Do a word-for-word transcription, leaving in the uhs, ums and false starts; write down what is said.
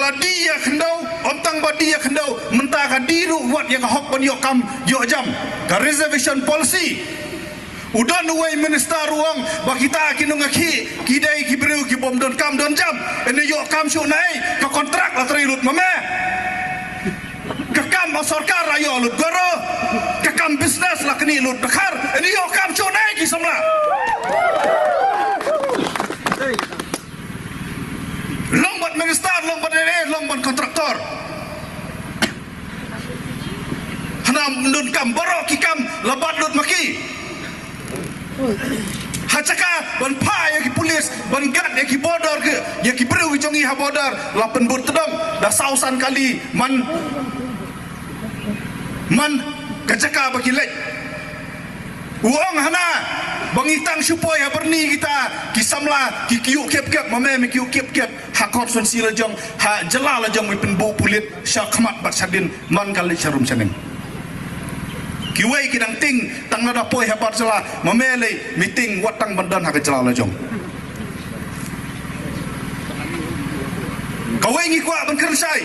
Dih ïa khyndew, ym tang ba dih ïa khyndew, mynta ka dih ruh wat ïa ka hok ban ïoh kam ïoh jam, ka reservation policy. U don uwei minister u ong ba kita ki nongïakhih ki dei ki briew ki bym don kam don jam. Ynda ïoh kam shuh nai, ka kontrak la trei lut ma me. Ka kam ba sorkar la ïoh lut baroh. Ka kam business la knieh lut dkhar. Ynda ïoh kam shuh nai ki samla. Long bad minister, long bad M L A, long bad kontraktor. Hana don kam, baroh ki kam la bat lut ma ki. Ha jaka ban phah ïa ki pulit, ban guard ïa ki border ki, ïa ki briew ki jong ngi ha border, la pynbud tdong da saw san kali man, man ka jaka ba ki leit. U ong hana ba ngi tang shu poi ha Byrni kita ki samla ki kyiuh kep kep, ma me me kyiuh kep kep. Ha constituency la jong, ha jylla la jong me pynbuh pulit sha khmat bad sha dien man ka leit sha rum sha neng. Kiwei ki dang tieng tang na da poi ha bar jylla, ma me lei me tieng wat tang ban don ha ka jylla la jong. Kawei ngi kwah ban kren shai.